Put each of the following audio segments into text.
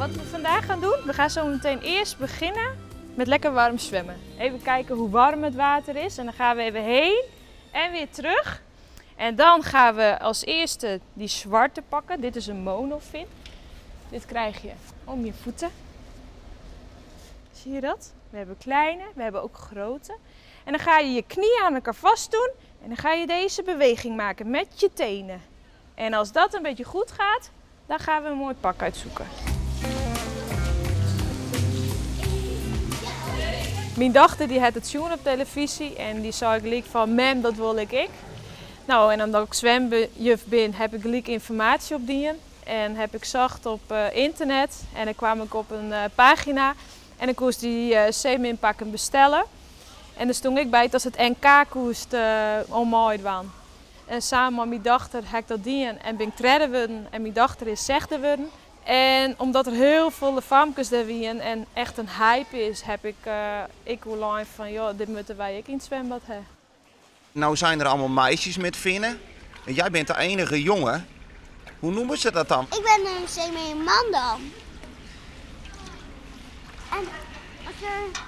Wat we vandaag gaan doen, we gaan zo meteen eerst beginnen met lekker warm zwemmen. Even kijken hoe warm het water is en dan gaan we even heen en weer terug. En dan gaan we als eerste die zwarte pakken. Dit is een monofin. Dit krijg je om je voeten. Zie je dat? We hebben kleine, we hebben ook grote. En dan ga je je knieën aan elkaar vast doen en dan ga je deze beweging maken met je tenen. En als dat een beetje goed gaat, dan gaan we een mooi pak uitzoeken. Mijn dochter die had het sjoen op televisie en die zei gelijk van mem, dat wil ik ik. Nou, en omdat ik zwemjuf ben, heb ik gelijk informatie op die. En heb ik zocht op internet en dan kwam ik op een pagina en ik moest die zeemeerminpakken bestellen. En daar stond ik bij het als het NK koest om mooi was. En samen met mijn dochter heb ik dat dien en ben ik tredde worden en mijn dochter is zesde worden. En omdat er heel veel famkes daar wien en echt een hype is, heb ik ik lijn van, joh, dit moeten wij ook in het zwembad hebben. Nou zijn er allemaal meisjes met vinnen en jij bent de enige jongen. Hoe noemen ze dat dan? Ik ben een zeemeerman dan. En als er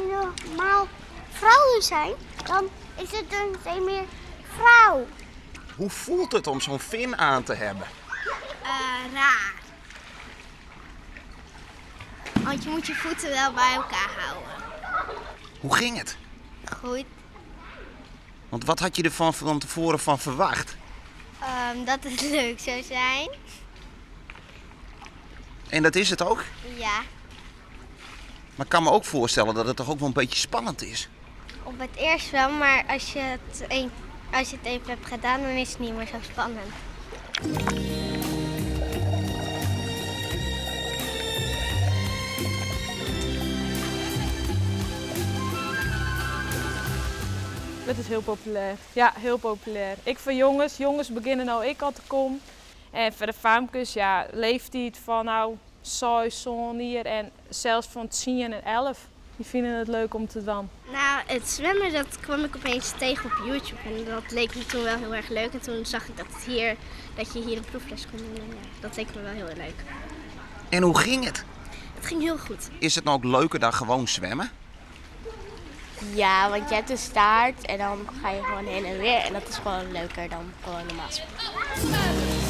normaal vrouwen zijn, dan is het een zeemeervrouw. Hoe voelt het om zo'n vin aan te hebben? Raar. Want je moet je voeten wel bij elkaar houden. Hoe ging het? Goed. Want wat had je er van tevoren van verwacht? Dat het leuk zou zijn. En dat is het ook? Ja. Maar ik kan me ook voorstellen dat het toch ook wel een beetje spannend is. Op het eerst wel, maar als je het even hebt gedaan, dan is het niet meer zo spannend. Het is heel populair. Ja, heel populair. Ik voor jongens. Jongens beginnen nou ik al te komen. En voor de famkes, ja, leeftijd van nou 6, zo'n hier en zelfs van 10 en 11. Die vinden het leuk om te doen. Het zwemmen, dat kwam ik opeens tegen op YouTube. En dat leek me toen wel heel erg leuk. En toen zag ik dat je hier een proefles kon doen. En ja, dat leek me wel heel erg leuk. En hoe ging het? Het ging heel goed. Is het nou ook leuker dan gewoon zwemmen? Ja, want je hebt een staart en dan ga je gewoon heen en weer. En dat is gewoon leuker dan gewoon normaal zwemmen.